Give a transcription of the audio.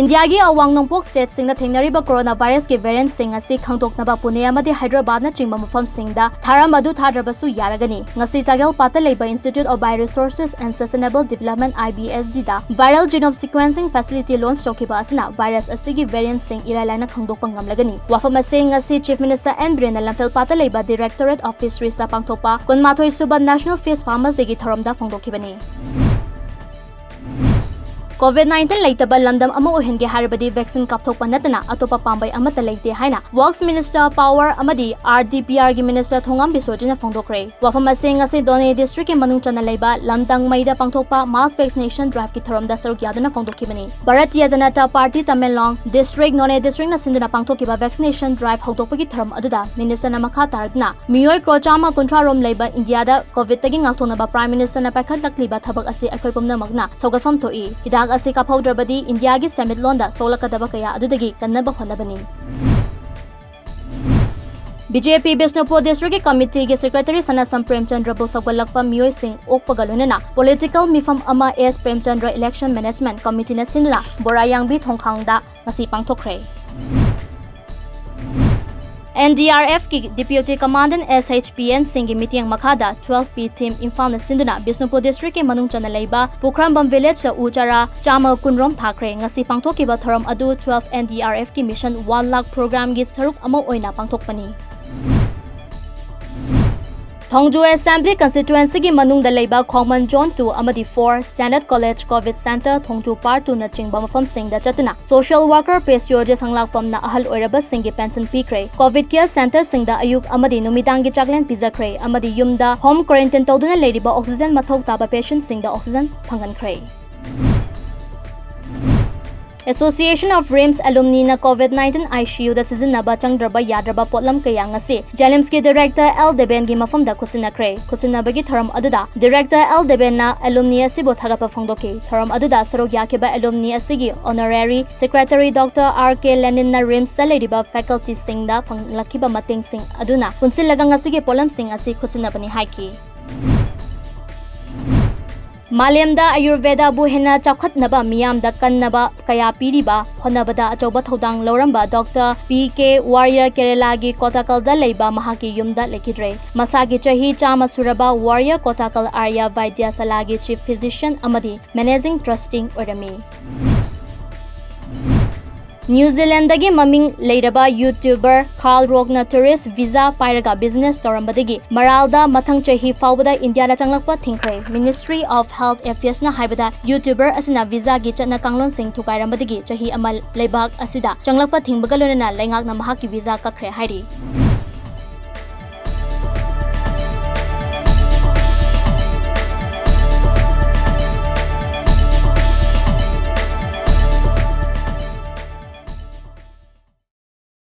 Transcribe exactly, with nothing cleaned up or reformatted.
ꯏꯟꯗꯤꯌꯥꯒꯤ ꯑꯋꯥꯡ ꯅꯣꯡꯄꯣꯛ ꯁ꯭ꯇꯦꯠꯁꯤꯡꯅ ꯊꯦꯡꯅꯔꯤꯕ ꯀꯣꯔꯣꯅꯥ ꯚꯥꯏꯔꯁꯀꯤ ꯚꯦꯔꯤꯌꯦꯟꯠꯁꯤꯡ ꯑꯁꯤ ꯈꯪꯗꯣꯛꯅꯕ ꯄꯨꯅꯦ ꯑꯃꯗꯤ ꯍꯥꯏꯗ꯭ꯔꯕꯥꯗꯅꯆꯤꯡꯕ ꯃꯐꯝꯁꯤꯡꯗ ꯊꯥꯔꯝ ꯑꯗꯨ ꯊꯥꯗ꯭ꯔꯕꯁꯨ ꯌꯥꯔꯒꯅꯤ꯫ ꯉꯁꯤ ꯆꯥꯒꯦꯜꯄꯥꯠꯇ ꯂꯩꯕ Institute of Bioresources and Sustainable Development, I B S D, the Viral Genome Sequencing Facility launch ꯇꯧꯈꯤꯕ ꯑꯁꯤꯅ ꯚꯥꯏꯔꯁ ꯑꯁꯤꯒꯤ ꯚꯦꯔꯤꯌꯦꯟꯠꯁꯤꯡ ꯏꯔꯥꯏ ꯂꯥꯏꯅ ꯈꯪꯗꯣꯛꯄ ꯉꯝꯂꯒꯅꯤ꯫ ꯋꯥꯐꯝ ꯑꯁꯤ ꯉꯁꯤ Chief Minister ꯑꯦꯟ ꯕꯤꯔꯦꯟꯅ ꯂꯝꯐꯦꯜꯄꯥꯠꯇ ꯂꯩꯕ Directorate of Fisheries ꯇ ꯄꯥꯡꯊꯣꯛꯄ ꯀꯨꯟꯃꯥꯊꯣꯏ ꯁꯨꯕ National Fish Farmers Day ꯒꯤ ꯊꯧꯔꯝꯗ ꯐꯣꯡꯗꯣꯛꯈꯤꯕꯅꯤ꯫ COVID nineteen ꯂꯩꯇꯕ ꯂꯝꯗꯝ ꯑꯃ ꯑꯣꯏꯍꯟꯒꯦ ꯍꯥꯏꯔꯕꯗꯤ vaccine ꯀꯥꯞꯊꯣꯛꯄ ꯅꯠꯇꯅ ꯑꯇꯣꯞꯄ ꯄꯥꯝꯕꯩ ꯑꯃꯠꯇ ꯂꯩꯇꯦ ꯍꯥꯏꯅ Works Minister, Power ꯑꯃꯗꯤ R D P R ꯒꯤ Minister ꯊꯣꯉꯥꯝ ꯕꯤꯁꯣꯖꯤꯠꯅ ꯐꯣꯡꯗꯣꯛꯈ꯭ꯔꯦ꯫ ꯋꯥꯐꯝ ꯑꯁꯤ ꯉꯁꯤ ꯅꯣꯅꯦ district ꯀꯤ ꯃꯅꯨꯡ ꯆꯟꯅ ꯂꯩꯕ ꯂꯝꯗꯥꯡꯃꯩꯗ ꯄꯥꯡꯊꯣꯛꯄ mass vaccination drive ꯀꯤ ꯊꯧꯔꯝꯗ ꯁꯔꯨꯛ ꯌꯥꯗꯨꯅ ꯐꯣꯡꯗꯣꯛꯈꯤꯕꯅꯤ꯫ Bharatiya Janata Party Tamenglong district, ꯅꯣꯅꯦ district ꯅ ꯁꯤꯟꯗꯨꯅ ꯄꯥꯡꯊꯣꯛꯈꯤꯕ vaccination drive ꯍꯧꯗꯣꯛꯄꯒꯤ ꯊꯧꯔꯝ ꯑꯗꯨꯗ Minister ꯅ ꯃꯈꯥ ꯇꯥꯔꯗꯨꯅ ꯃꯤꯑꯣꯏ ꯀ꯭ꯔꯣꯔ ꯆꯥꯝꯃ ꯀꯨꯟꯊ꯭ꯔꯥ ꯔꯣꯝ ꯂꯩꯕ ꯏꯟꯗꯤꯌꯥꯗ COVID ꯇꯒꯤ ꯉꯥꯛꯊꯣꯛꯅꯕ Prime Minister ꯅ ꯄꯥꯏꯈꯠꯂꯛꯂꯤꯕ ꯊꯕꯛ ꯑꯁꯤ ꯑꯩꯈꯣꯏ ꯄꯨꯝꯅꯃꯛꯅ ꯁꯧꯒꯠꯐꯝ ꯊꯣꯛꯏ꯫ ꯍꯤꯗꯥꯛ ꯑꯁꯤ ꯀꯥꯞꯍꯧꯗ꯭ꯔꯕꯗꯤ ꯏꯟꯗꯤꯌꯥꯒꯤ ꯁꯦꯟꯃꯤꯠꯂꯣꯟꯗ ꯁꯣꯛꯂꯛꯀꯗꯕ ꯀꯌꯥ ꯑꯗꯨꯗꯒꯤ ꯀꯟꯅꯕ ꯍꯣꯠꯅꯕꯅꯤ꯫ B J P Bishnupur district ꯀꯤ committee ꯒꯤ secretary ꯁꯅꯥꯁꯝ ꯄ꯭ꯔꯦꯝꯆꯟꯗ꯭ꯔꯕꯨ ꯁꯧꯒꯠꯂꯛꯄ ꯃꯤꯑꯣꯏꯁꯤꯡ ꯑꯣꯛꯄꯒ ꯂꯣꯏꯅꯅ political ꯃꯤꯐꯝ ꯑꯃ S Premchandra Election Management Committee ꯅ ꯁꯤꯟꯗꯨꯅ ꯕꯣꯔꯥꯌꯥꯡꯕꯤ ꯊꯣꯡꯈꯥꯡꯗ ꯉꯁꯤ ꯄꯥꯡꯊꯣꯛꯈ꯭ꯔꯦ꯫ N D R F ꯀꯤ Deputy Commandant S H P N ꯁꯤꯡꯒꯤ ꯃꯤꯠꯌꯦꯡ ꯃꯈꯥꯗ twelve P team ꯏꯝꯐꯥꯜꯅ ꯁꯤꯟꯗꯨꯅ ꯕꯤꯁꯅꯨꯄꯨꯔ district ꯀꯤ ꯃꯅꯨꯡ ꯆꯟꯅ ꯂꯩꯕ ꯄꯨꯈ꯭ꯔꯝꯕꯝ village ꯇ ꯎ ꯆꯥꯔꯥ ꯆꯥꯝꯃ ꯀꯨꯟ ꯔꯣꯝ ꯊꯥꯈ꯭ꯔꯦ꯫ ꯉꯁꯤ ꯄꯥꯡꯊꯣꯛꯈꯤꯕ ꯊꯧꯔꯝ ꯑꯗꯨ twelve N D R F ꯀꯤ Mission One Lakh program ꯒꯤ ꯁꯔꯨꯛ ꯑꯃ ꯑꯣꯏꯅ ꯄꯥꯡꯊꯣꯛꯄꯅꯤ꯫ ꯊꯣꯡꯖꯨ Assembly Constituency ꯒꯤ ꯃꯅꯨꯡꯗ ꯂꯩꯕ ꯈꯣꯡꯃꯟ Zone two ꯑꯃꯗꯤ four, Standard College, COVID Center, ꯊꯣꯡꯖꯨ Part two ꯅꯆꯤꯡꯕ ꯃꯐꯝꯁꯤꯡꯗ ꯆꯠꯇꯨꯅ social worker ꯄꯦꯁꯤꯌꯣꯔꯖꯤ ꯁꯪꯂꯥꯛꯄꯝꯅ ꯑꯍꯜ ꯑꯣꯏꯔꯕꯁꯤꯡꯒꯤ pension ꯄꯤꯈ꯭ꯔꯦ꯫ COVID care centreꯁꯤꯡꯗ ꯑꯌꯨꯛ ꯑꯃꯗꯤ ꯅꯨꯃꯤꯗꯥꯡꯒꯤ ꯆꯥꯛꯂꯦꯟ ꯄꯤꯖꯈ꯭ꯔꯦ ꯑꯃꯗꯤ ꯌꯨꯝꯗ home quarantine ꯇꯧꯗꯨꯅ ꯂꯩꯔꯤꯕ oxygen ꯃꯊꯧ ꯇꯥꯕ patientꯁꯤꯡꯗ oxygen ꯐꯪꯍꯟꯈ꯭ꯔꯦ꯫ Association of RIMS alumni ꯅ COVID nineteen ICU ꯗ ꯁꯤꯖꯤꯟꯅꯕ ꯆꯪꯗ꯭ꯔꯕ ꯌꯥꯗ꯭ꯔꯕ ꯄꯣꯠꯂꯝ ꯀꯌꯥ ꯉꯁꯤ JNIMS ꯀꯤ director L ꯗꯦꯕꯦꯟꯒꯤ ꯃꯐꯝꯗ ꯈꯨꯠꯁꯤꯟꯅꯈ꯭ꯔꯦ꯫ ꯈꯨꯠꯁꯤꯟꯅꯕꯒꯤ ꯊꯧꯔꯝ ꯑꯗꯨꯗ director L ꯗꯦꯕꯦꯟꯅ alumni ꯑꯁꯤꯕꯨ ꯊꯥꯒꯠꯄ ꯐꯣꯡꯗꯣꯛꯈꯤ꯫ ꯊꯧꯔꯝ ꯑꯗꯨꯗ ꯁꯔꯨꯛ ꯌꯥꯈꯤꯕ alumni ꯑꯁꯤꯒꯤ honorary secretary Doctor R K ꯂꯦꯅꯤꯟꯅ RIMS ꯇ ꯂꯩꯔꯤꯕ faculty ꯁꯤꯡꯗ ꯐꯪꯂꯛꯈꯤꯕ ꯃꯇꯦꯡꯁꯤꯡ ꯑꯗꯨꯅ ꯄꯨꯟꯁꯤꯜꯂꯒ ꯉꯁꯤꯒꯤ ꯄꯣꯠꯂꯝꯁꯤꯡ ꯑꯁꯤ ꯈꯨꯠꯁꯤꯟꯅꯕꯅꯤ ꯍꯥꯏꯈꯤ꯫ ꯃꯥꯂꯦꯝꯗ ꯑꯌꯨꯔꯚꯦꯗꯥꯕꯨ ꯍꯦꯟꯅ ꯆꯥꯎꯈꯠꯅꯕ ꯃꯤꯌꯥꯝꯗ ꯀꯟꯅꯕ ꯀꯌꯥ ꯄꯤꯔꯤꯕ ꯍꯣꯠꯅꯕꯗ ꯑꯆꯧꯕ ꯊꯧꯗꯥꯡ ꯂꯧꯔꯝꯕ ꯗꯣꯛꯇꯔ ꯄꯤ ꯀꯦ ꯋꯥꯔꯤꯌꯔ ꯀꯦꯔꯦꯂꯥꯒꯤ ꯀꯣꯇꯥꯀꯜꯗ ꯂꯩꯕ ꯃꯍꯥꯛꯀꯤ ꯌꯨꯝꯗ ꯂꯩꯈꯤꯗ꯭ꯔꯦ꯫ ꯃꯁꯥꯒꯤ ꯆꯍꯤ ꯆꯥꯝꯃ ꯁꯨꯔꯕ ꯋꯥꯔꯤꯌꯔ ꯀꯣꯇꯥꯀꯜ ꯑꯥꯔꯌꯥ ꯚꯥꯏꯗ꯭ꯌꯥꯁꯥꯂꯥꯒꯤ ꯆꯤꯐ ꯐꯤꯖꯤꯁꯤꯌꯟ ꯑꯃꯗꯤ ꯃꯦꯅꯦꯖꯤꯡ ꯇ꯭ꯔꯁꯇꯤ ꯑꯣꯏꯔꯝꯃꯤ꯫ ꯅ꯭ꯌꯨ ꯖꯤꯂꯦꯟꯗꯒꯤ ꯃꯃꯤꯡ ꯂꯩꯔꯕ ꯌꯨꯇ꯭ꯌꯨꯕꯔ ꯈꯥꯜ ꯔꯣꯛꯅ ꯇꯨꯔꯤꯁ ꯚꯤꯖꯥ ꯄꯥꯏꯔꯒ ꯕꯤꯖꯤꯅꯦꯁ ꯇꯧꯔꯝꯕꯗꯒꯤ ꯃꯔꯥꯜꯗ ꯃꯊꯪ ꯆꯍꯤ ꯐꯥꯎꯕꯗ ꯏꯟꯗꯤꯌꯥꯗ ꯆꯪꯂꯛꯄ ꯊꯤꯡꯈ꯭ꯔꯦ꯫ Ministry of Health Affairsꯅ ꯍꯥꯏꯕꯗ, ꯌꯨꯇ꯭ꯌꯨꯕꯔ ꯑꯁꯤꯅ ꯚꯤꯖꯥꯒꯤ ꯆꯠꯅ ꯀꯥꯡꯂꯣꯟꯁꯤꯡ ꯊꯨꯒꯥꯏꯔꯝꯕꯗꯒꯤ ꯆꯍꯤ ꯑꯃ ꯂꯩꯕꯥꯛ ꯑꯁꯤꯗ ꯆꯪꯂꯛꯄ ꯊꯤꯡꯕꯒ ꯂꯣꯏꯅꯅ ꯂꯩꯉꯥꯛꯅ ꯃꯍꯥꯛꯀꯤ ꯚꯤꯖꯥ ꯀꯛꯈ꯭ꯔꯦ ꯍꯥꯏꯔꯤ꯫